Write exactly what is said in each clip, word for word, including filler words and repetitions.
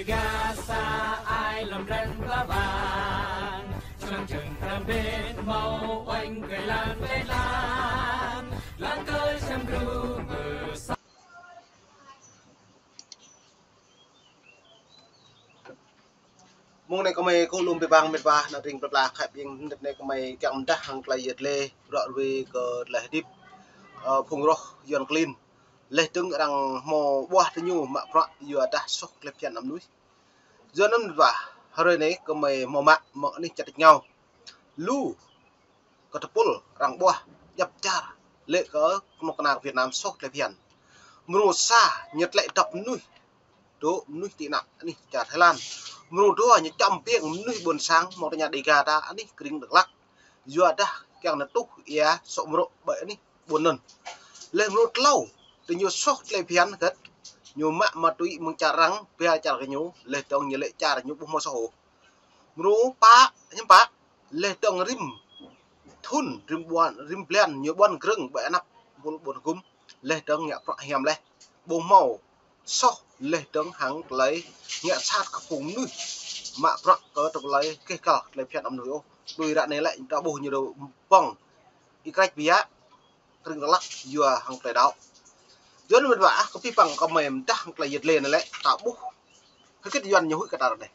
Gasa ai lăm ren ba bang, čang čang tram bên mâo oanh kơi lan kơi lan, lan kơi sem gru mơ sa. Mông anai kơmơi kơ lŏm pơbang met wa, ană tring pơpla khăp yang hơnăp anai kơmơi kiăng mơdah hăng tơlơi yet lê, rŏ rui kơ tơlơi hơdip, ơ, phung roh Yuan klin. Leh dơ̆ng arăng hmâo ƀuah tơ ñu mă bruă yua dah soh tơlơi phiăn ană mơnuih. Yua anŭn met wa, hrơi anai kơmơi hmâo mă mơ̆ng anih čar tač rơngiao. Lu kơ tơpul arăng ƀuah djăp čar lĕ kơ kơnuk kơna Việt Nam soh tơlơi phiăn. Mrô sa ñu tlĕ dŏp mơnuih, dŏ mơnuih tị nạn anih čar Thái Lan. Mrô dua ñu čăm ƀing mơnuih ƀôn sang mơ̆ng tơña Đêga ta anih krĭng Dak Lak. Yua dah kiăng nao tuh ia sŏ mrŏ ƀơi anih ƀôn anŭn. Leh mrô tlâo, tơ ñu soh tơlơi phiăn hơget, ñu mă ma túy mơ̆ng čar arăng, ba čar kơ ñu, leh dơ̆ng ñu lĕ čar ñu ƀu hmâo soh ôh. Mrô pă, hiư̆m pă, leh dơ̆ng rĭm thŭn, rĭm ƀuăn, rĭm blan, ñu ƀuăn grơ̆ng ƀơi anăp ƀôn, ƀôn gŭm, leh dơ̆ng ngă bruă hiam leh. Ƀu hmâo soh leh dơ̆ng hăng tơlơi ngă sat kơ phung mơnuih, mă bruă kơ tơlơi keh kăl tơlơi phiăn ană mơnuih ôh. Tui ră anai lĕ, ta ƀuh ñu dŏ ƀơ̆ng Y-Krĕč biă, krĭng Dak Lak yua hăng tơlơi đaŏ. Yua anŭn met wa ah, kơ pih păng kơmơi mơdah hăng tơlơi yet lê anai lĕ, ta ƀuh. Hơget Yuan ñu huĭ kơ ta ră anai.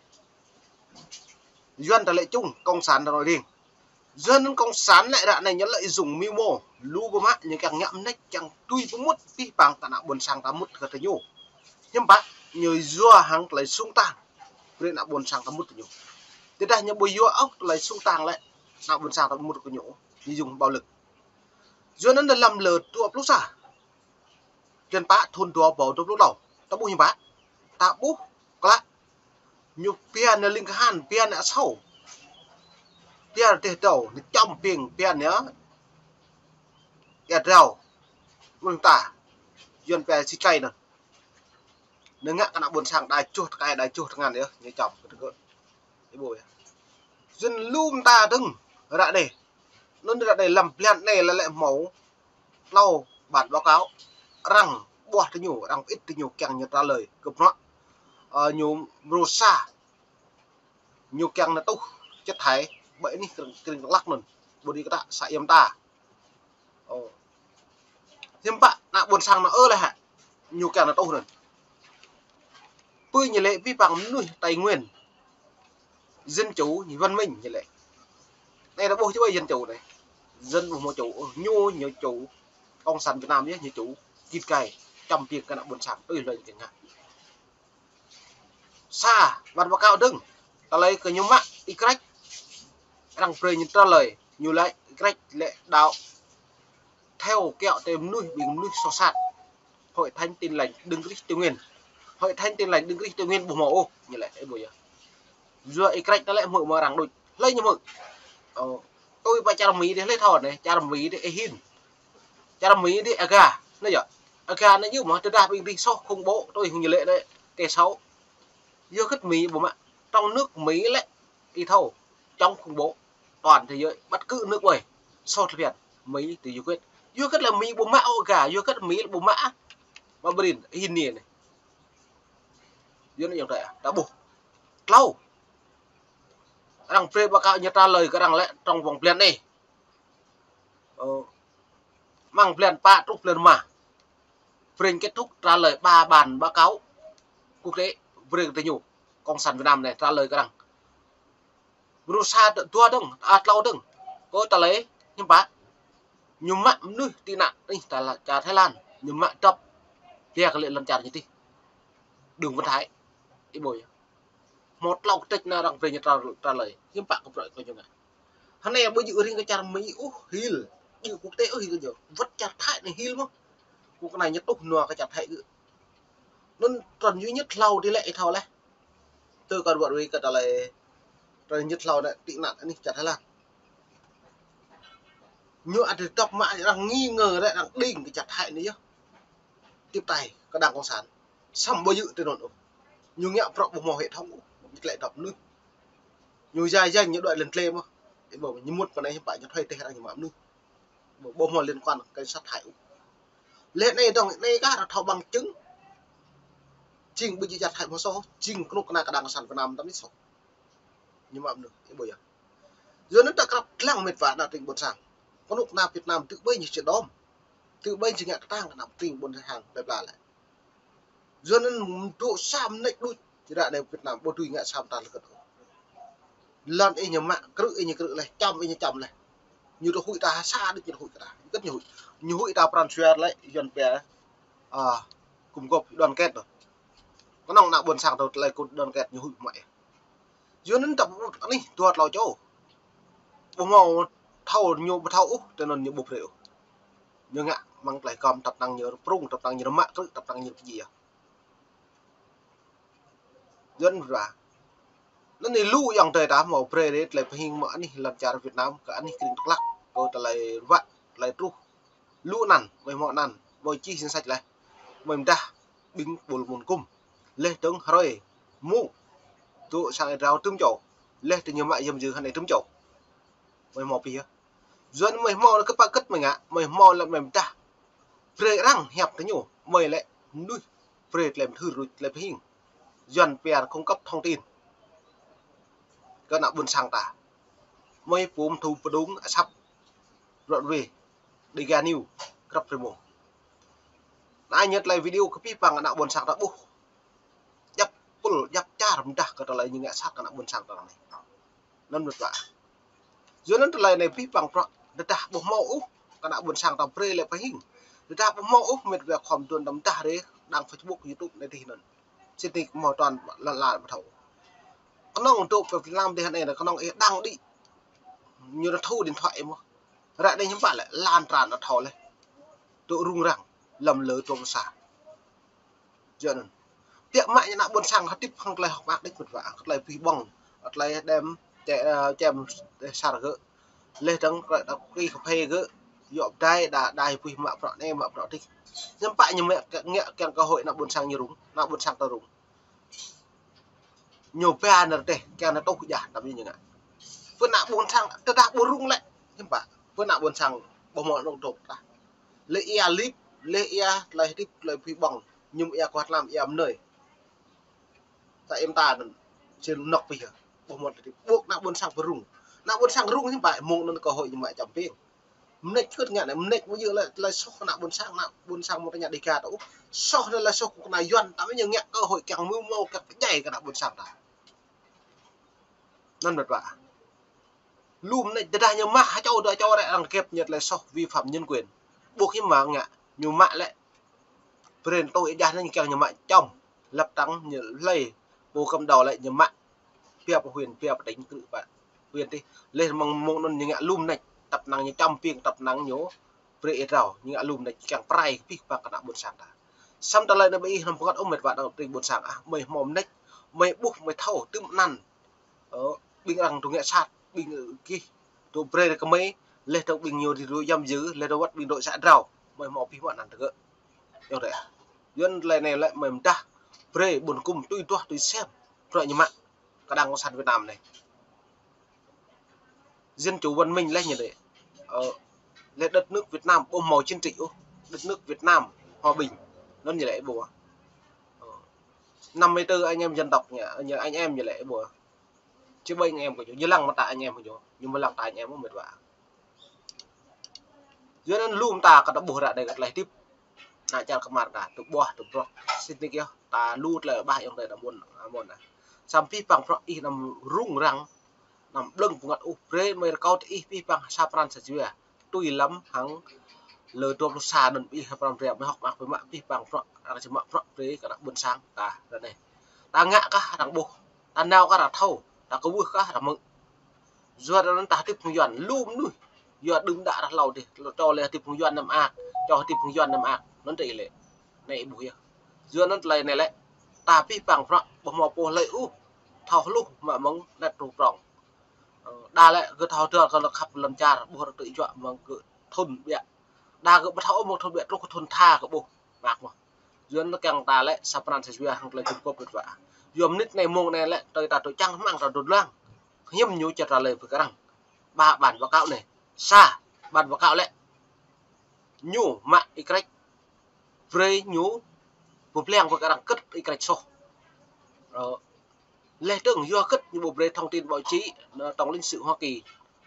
Yuan ta lĕ čung, cộng sản ta nói riêng. Yua anŭn cộng sản lĕ ră anai ñu lợi dụng mưu mô, lu ƀu mă ñu kiăng ngă mơneč, kiăng tui pơmŭt pih păng kơ ană ƀôn sang ta mŭt kơ tơ ñu. Hiư̆m pă, ñu yua hăng tơlơi sung tang. Brơi ană ƀôn sang ta mŭt tơ ñu. Tơdah ñu ƀu yua ôh tơlơi sung tang lĕ, ană ƀôn sang ta mŭt kơ ñu, ñu dùng bạo lực. Yua anŭn lăm lơ dua pluh sa. Blan pă thŭn dua rơbâo dua pluh tlâo. Ta ƀuh hiư̆m pă. Ta ƀuh klă. Ñu pia nao ling kahan, pia nao asâo. Pia rơdêh dâo, ñu čăm ƀing, pia nao ia drao. Mơ̆ng ta. Yuan pia si čai anŭn. Ñu ngă kơ ană ƀôn sang đa čuh tơkai, đa čuh tơngan yơh, ñu čăm kơ tơgơ̆. Ih ƀuh yơh. Yua anŭn lu mơta dơ̆ng, ră anai. Anŭn ră anai lăm blan anai lĕ lĕ hmâo tlâo bản báo cáo. Arăng ƀuah tơ ñu, arăng pơĭt tơ ñu kiăng ñu trả lời kơ bruă. Ơ, ñu mrô sa. Ñu kiăng nao tuh chất thải ƀơi anih krĭng, krĭng Dak Lak anŭn. Ƀu đĭ kơ ta sa ia mơta. Ơ. Hiư̆m pă ană ƀôn sang nao ơ lĕ hă. Ñu kiăng nao tuh anŭn. Pơ ñu lĕ pih păng mơnuih Tây Nguyên. Dân chủ, văn minh ñu lĕ. Anai ta ƀuh čuai dân chủ anai. Dân ƀu hmâo chủ, ơ, ñu, ñu chủ. Cộng sản Việt Nam yơh, ñu chủ. Git gai, čăm ƀing kơ ană ƀôn sang, tui hlơi ñu kiăng ngă. Sa, bản báo cáo dơ̆ng. Tơlơi kơ ñu mă Y-Krĕč. Arăng brơi ñu trả lời, ñu laĭ Y-Krĕč lĕ đaŏ theo kiăo tơlơi mơnuih, ƀing mơnuih soh sat. Hội Thánh Tin Lành Đấng Christ Tây Nguyên. Hội Thánh Tin Lành Đấng Christ Tây Nguyên ƀu hmâo ôh, ñu laĭ, ih ƀuh yơh. Yua Y-Krĕč ta lĕ hmư̆ mơ̆ng arăng đôč. Hlơi ñu hmư̆. Ơ, tui pơ čar Mi dih hlơi thâo anai, čar Mi dih ih hin. Čar Mi dih aga, anai yơh. Aga anai yơh mơ̆ tơdah ƀing dih soh khủng bố, tui hăng ñu lĕ anai, kẻ xấu. Yua hơget Mi ƀu mă, trong nước Mi lĕ, ih thâo, chống khủng bố, toàn thế giới, bất cứ nước ơi, soh tơlơi phiăn, Mi tự giải quyết. Yua hơget lĕ Mi ƀu mă ôh aga, yua hơget Mi ƀu mă, mă ƀrin, ih hin anai. Yua anai yơh ta, ta ƀuh. Tlâo. Arăng brơi báo cáo ñu trả lời kơ arăng lĕ trong vòng blan anai. Ơ, mơ̆ng blan pă truh blan rơma. Brơi kết thúc trả lời ba bản báo cáo quốc tế, brơi kơ tơ ñu. Cộng sản Việt Nam anai trả lời kơ arăng. Mrô sa dua dơ̆ng, a, tlâo dơ̆ng. Kơ tơlơi, hiư̆m pă. Ñu mă mơnuih tị nạn, anih ta lĕ čar Thái Lan. Ñu mă dŏp. Pia kơ lĕ lŏn čar ñu tih. Đường Vân Thái. Ih ƀuh yơh. Hmâo tlâo kơtĕč anai arăng brơi ñu trả, trả lời. Hiư̆m pă kơ bruă kơ ñu ngă. Hơnai ƀu djơ̆ rĭng kơ čar Mi ôh hil. Djơ̆ quốc tế ôh hil kơ ñu. Wơ̆t čar Thái anai hil mơ̆n. Kơ anai ñu tuh nua kơ čar Thái ư. Anŭn trăn duy nhất hlâo dih lĕ ih thâo leh. Tơ kơ wơ̆t rui kơ tơlơi trăn duy nhất hlâo anai tị nạn anih čar Thái Lan. Ñu ăt dŏp mă arăng nghi ngờ lĕ arăng đing kơ čar Thái anai yơh. Tiếp tay kơ đảng cộng sản. Samơ̆ ƀu djơ̆ tui anŭn ôh. Ñu ngă bruă ƀu hmâo hệ thống ôh. Ñu tlĕ dŏp mơnuih. Ñu jai jai ñu đuaĭ lŏn tlê mơ̆n. Ih ƀuh ñu mŭt pơ anai hiư̆m pă ñu thuê teh arăng ñu mă mơnuih. Ƀu, ƀu hmâo liên quan kơ sát hại ôh. Lĕ anai dơ̆ng, anai kah arăng thâo bằng chứng. Jing ƀu djơ̆ jat hai mơ̆ soh, jing kơnuk kơna kơđang kơsan Việt Nam tăm anai soh. Ñu mă mơnuih, ih ƀuh yơh. Yua anŭn ta krăp lăng mĕt wa ană tring ƀôn sang. Kơnuk kơna Việt Nam tŭ ƀai ñu či đom. Tŭ ƀai ñu ngă kơtang kơ ană tring ƀôn sang plơi pla lĕ. Yua anŭn dŏ sa mơneč đôč, ră anai Việt Nam ƀu dưi ngă sa mơta lơkơt ôh. Lŏn ih ñu mă, krư̆ ih ñu krư̆ laih, čăm ih ñu čăm laih. Ñu tŭ huĭ ta sa đôč ñu tŭ huĭ kơ ta. Kơ̆t ñu huĭ. Ñu huĭ ta pran jua lĕ, Yuan pia, a, gum gôp đoàn kết ôh. Kơnơ̆ng ană ƀôn sang tŭ tơlơi kơ đoàn kết ñu huĭ mă ih. Yua anŭn ta ƀu anih dua tlâo čô. Ƀu hmâo thâo ñu ƀu thâo ôh, tui anŭn ñu ƀu brơi ôh. Ñu ngă mơ̆ng tơlơi gom tăp năng ñu prung, tăp năng ñu mă krư̆, tăp năng ñu pơjing. Yua anŭn ƀu ră. Anŭn anai lu ayŏng adơi ta hmâo brơi rai tơlơi pơhing mơ̆ng anih lŏn čar Việt Nam, kơ anih krĭng Dak Lak, kơ tơlơi wă, tơlơi truh. Lu anăn, mơi hmâo anăn, mơi čih danh sách laih. Mơi mơdah ƀing ƀul mơ̆n gum. Laih dơ̆ng hrơi mông. Tŭ sang ih drao tơm čô. Laih dơ̆ng ñu mă yăm yư hơnai tơm čô. Mơi hmâo pih yơh. Yua anŭn mơi hmâo lĕ kơ pă kơ̆t mơi ngă, mơi hmâo lĕ mơi mơdah. Brơi arăng hiăp tơ ñu, mơi lĕ mơnuih brơi tơlơi mơthưr rŭ tơlơi pơhing. Yuan pia cung cấp thông tin kơ ană ƀôn sang ta. Mơi pum thu pơdung asăp Broadway, Dega News, krăp rơmô. Anai ñu tơlơi video kơ pih păng ană ƀôn sang ta ƀuh. Djăp pul, djăp čar mơdah kơ tơlơi ñu ngă sat kơ ană ƀôn sang ta anai. Anŭn mĕt wa. Yua anŭn tơlơi anai pih păng prăk, tơdah ƀu hmâo ôh, kơ ană ƀôn sang ta brơi lĕ pơhing. Tơdah ƀu hmâo ôh, mĕt wa khŏm tuan tơm tah rê, đăng Facebook, YouTube anai tih anŭn. Sĭt nik hmâo tuan lăn lan ƀu thâo. Kơnơ̆ng dŏ pơ Việt Nam tih anai, kơnơ̆ng ih đăng đĭ. Ñu ta thu điện thoại mơ̆n. Ră anai hiư̆m pă lĕ, lan tràn ta thâo laih. Dŏ rŭng răng, lăm lơ dua pluh sa. Yua anŭn. Tiăk mă ñu ană ƀôn sang hơdip hăng tơlơi hơ̆k mơak đôč mĕt wa, tơlơi pih ƀơ̆ng, tơlơi đem, čem, ơ, čem, ơ, sar gơ̆. Laih dơ̆ng tơlơi đăp kri kơphê gơ̆, yua pơdai đa, đa pih mă prăk anai, mă prăk adih. Hiư̆m pă ñu mă ngă kiăng kơ hơi ană ƀôn sang ñu rŭng, ană ƀôn sang ta rŭng. Ñu ba nơ̆r tĕh, kiăng nơ̆r tuh jah, tăm ñu ngă. Pơ ană ƀôn sang, tơdah ƀu rŭng lĕ, hiư̆m pă. Pơ ană ƀôn sang, ƀu hmâo anŏ dŏ tah. Lĕ ia lip, lĕ ia tơlơi hơdip, tơlơi pih ƀơ̆ng. Ñu ia kuat lăm, ia mơnơi. Ta im ta anŭn, sĭt nŏk pih yơh. Ƀu hmâo tơlơi hơdip. Ƀuh ană ƀôn sang pơrŭng. Ană ƀôn sang rŭng hiư̆m pă, mông anŭn kơ hơi ñu mă čăm ping. Mơneč kơ̆t ngă anai, mơneč mơ̆ yơh lĕ, tơlơi soh kơ ană ƀôn sang, ană ƀôn sang mơ̆ ta ngă Dega ta ôh. Soh anai lĕ soh kơ ană Yuan, ta mơ̆ ñu ngă kơ hơi kiăng mưh mâo kiăng pơdjai kơ ană ƀôn sang ta. Anŭn mĕt wa. Lu mơneč tơdah ñu mă ha čô dua čô rĕ arăng kĕp ñu tơlơi soh vi phạm nhân quyền. Ƀuh hiư̆m mă ngă, ñu mă lĕ. Brơi tui ih jah anai ñu kiăng ñu mă čăm. Lăp tăng ñu hlơi, pô kơm đao lĕ ñu mă. Pia pơ huyện, pia pơ tỉnh, krư̆ pă huyện tih. Laih mơ̆ng mông anŭn ñu ngă lu mơneč, tăp năng ñu čăm ping, tăp năng ñu brơi ih drao, ñu ngă lu mơneč kiăng pơrai pih păng kơ ană ƀôn sang ta. Samơ̆ tơlơi anai ƀing ih hrŏm pơngăt ôh mĕt wa ană tring ƀôn sang ah, mơi hmâo mơneč, mơi ƀuh, mơi thâo, tơm anăn. Ơ, ƀing arăng dŏ ngă sat, ƀing gih, dŏ brơi kơ mơi, laih dơ̆ng ƀing ñu dưi dŏ yăm yư, laih dơ̆ng wơ̆t ƀing dŏ sa drao, mơi hmâo pih mă anăn tơ gơ̆. Yua anŭn rĕ. Yua anŭn tơlơi anai lĕ mơi mơdah, brơi ƀôn gum tui duah tui sem, bruă ñu mă, kơđang cộng sản Việt Nam anai. Dân chủ văn minh lĕ ñu lĕ. Ơ, lĕ đất nước Việt Nam ƀu hmâo chiến tranh ôh. Đất nước Việt Nam hòa bình. Anŭn ñu lĕ ƀuh. Ơ, năm mươi tư anh em dân tộc ñu, ñu anh em ñu lĕ ƀuh. Či ƀing anh em kơ ñu, ñu lăng mơta anh em kơ ñu, ñu mơ̆ lăng ta anh em mơ̆ mĕt wa. Yua anŭn lu mơta kơ ta ƀuh ră anai kơ tơlơi hơdip. Ană čar kơmar ta, tŭ ƀuh, tŭ brŏk. Sĭt nik yơh, ta lu tơlơi ƀah ayŏng adơi ta mơ̆n, mơ̆n ah. Samơ̆ pih păng prăk ih anăm rŭng răng, anăm blơ̆ng pơngăt ôh, brơi mơi rơkâo tơ ih pih păng sa pran sa jua. Tui lăm hăng lơ dua pluh sa anŭn ih sa pran ria mơi hŏk mă pơmă pih păng prăk, arăng či mă prăk brơi kơ ană ƀôn sang ta ră anai. Ta ngă kah arăng ƀuh, ta nao kah arăng thâo, ta kwưh kah arăng hmư̆. Yua anŭn ta hơdip hăng Yuan, lu mơnuih. Yua đưm đă ră hlâo dih, čô lĕ hơdip hăng Yuan anăm mơak, čô hơdip hăng Yuan anăm mơak, anŭn tơ ih lĕ. Anai ih ƀuh yơh. Yua anŭn tơlơi anai lĕ, ta pih păng prăk, ƀu hmâo pô hlơi ôh, thâo hluh mă mơ̆ng anet truh prŏng. Ơ, đa lĕ gơ̆ thâo dơ̆ng kơ lŏ khăp lŏn čar, ƀuh ră tơ̆ juă mơ̆ng gơ̆ thŭn ƀiă. Đa gơ̆ ƀu thâo ôh mơ̆ng thŭn ƀiă truh kơ thŭn tha gơ̆ ƀuh, mơak mơ̆. Yua anŭn kiăng ta lĕ sa pran sa jua hăng tơlơi gum gôp mĕt wa. Yua mơnit anai mông anai lĕ, tơl ta tŭ čang hmang ta dŏ lăng. Hiư̆m ñu čar ta lĕ pơkơrăng. Ba bản báo cáo anai. Sa, bản báo cáo lĕ. Ñu mă ih krĕč. Brơi ñu pơblang pơkơrăng kơ̆t ih krĕč soh. Ơ, leh dơ̆ng yua kơ ñu ƀu brơi thông tin báo chí, nơ tổng lãnh sự Hoa Kỳ,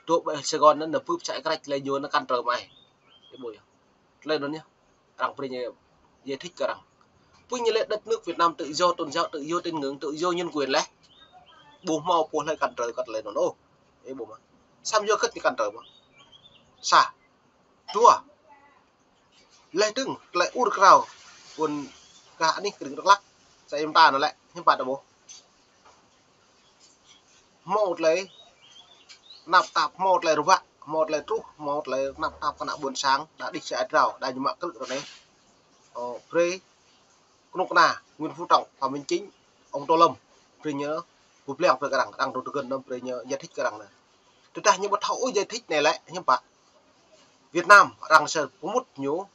dŏ ƀơi Sài Gòn nơ, nơ bưp săi krăč lĕ ñu nơ cản trở mơai. Ih ƀuh yơh. Tơlơi anŭn yơh. Arăng brơi ñu giải thích kơ arăng. Pŭ ñu lĕ đất nước Việt Nam tự do tôn giáo, tự do tín ngưỡng, tự do nhân quyền lĕ. Ƀu hmâo pô hlơi cản trở kơ tơlơi anŭn ôh. Ih ƀuh mơ̆. Samơ̆ yua kơ ñu cản trở mơ̆. Sa. Dua. Leh dơ̆ng, tơlơi ur krao. Ƀôn kah anih kơring Dak Lak. Sa yơ̆m ta nơ lĕ, hiư̆m pă ta ƀuh. Hmâo tơlơi tơnap tap, hmâo tơlơi ruă, hmâo tơlơi truh, hmâo tơlơi tơnap tap kơ ană ƀôn sang, đa đih sa ai drao, đa ñu mă krư̆ ră anai. Ơ, brơi kơnuk kơna, Nguyễn Phú Trọng, Phạm Minh Chính, ông Tô Lâm, brơi ñu pơblang brơi kơ arăng, arăng dŏ tơgŭn anŭn brơi ñu giải thích kơ arăng nơ. Tơdah ñu ƀu thâo ôh giải thích anai lĕ, hiư̆m pă. Việt Nam, arăng sa pơmŭt ñu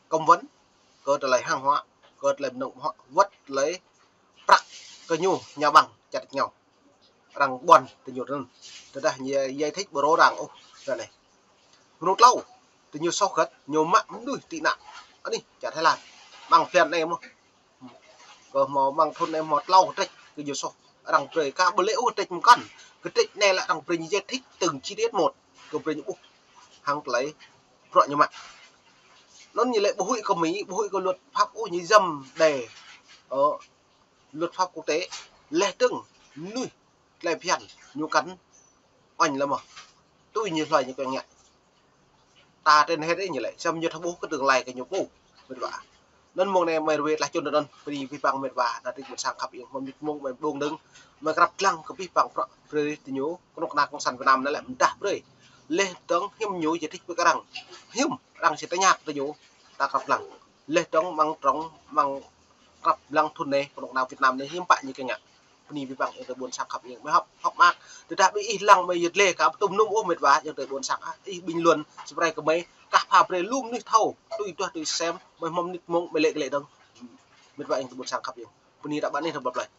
cấm vận, kơ tơlơi hàng hóa, kơ tơlơi mơnơ̆ng ƀu hŏ, wơ̆t tơlơi prăk kơ ñu, ñu ƀăng, čăt ñu. Arăng ƀuăn tơ ñu tơnŭn. Tơdah ñu giải thích ƀu rô răng ôh, ră anai. Mơnŭ tlâo, tơ ñu soh hơget, ñu mă mơnuih tị nạn. Anih, čar Thái Lan. Ƀăng phiăn anai mơ̆. Kơ hmâo ƀăng thŭn anai hmâo tlâo kơtrĕč kơ ñu soh. Arăng brơi kơ ƀu lĕ ôh kơtrĕč mơkăn. Kơtrĕč anai lĕ arăng brơi ñu giải thích từng chi tiết một. Kơ brơi ñu ƀuh hăng tơlơi bruă ñu mă. Anŭn ñu lĕ ƀu huĭ kơ Mi, ƀu huĭ kơ luật pháp ôh, ñu djăm đe, ơ, luật pháp quốc tế. Leh dơ̆ng mơnuih tơlơi phiăn ñu kăn oanh lĕ mơ̆. Tui ñu hloi ñu kiăng ngă. Ta trên hết ñu lĕ, samơ̆ ñu thâo ƀuh kơ tương lai kơ ñu pô, mĕt wa. Anŭn mông anai mơi rơwe tơlơi čun anŭn, bơni abih bang mĕt wa, ană adơi ƀôn sang khăp ieng, mơ̆ng mơnit mông mơi ƀơ̆ng dơ̆ng, mơi krăp lăng kơ abih bang prăk brơi tơ ñu, kơnuk kơna cộng sản Việt Nam anai lĕ mơdah brơi. Leh dơ̆ng hiư̆m ñu giải thích brơi kơ arăng. Hiư̆m arăng či tơña tơ ñu, ta krăp lăng. Leh dơ̆ng mơ̆ng trong, mơ̆ng krăp lăng thŭn anai, kơnuk kơna Việt Nam anai hiư̆m pă ñu kiăng ngă. Bơni abih bang ayŏng adơi ƀôn sang khăp ieng. Mơi hŏk, hŏk mơak. Tơdah ƀing ih lăng mơi yơh lĕ, kơ ƀu tŭm nŭm ôh mĕt wa, ayŏng adơi ƀôn sang ah. Ih bình luận, subscribe kơ mơi. Kah pha brơi lu mơnuih thâo, tui duah tui sem, mơi hmâo mơnit mông, mơi lĕ kơ lĕ dơ̆ng. Mĕt wa ayŏng adơi ƀôn sang khăp ieng. Bơni ră ƀă anih ră ƀlăp laih.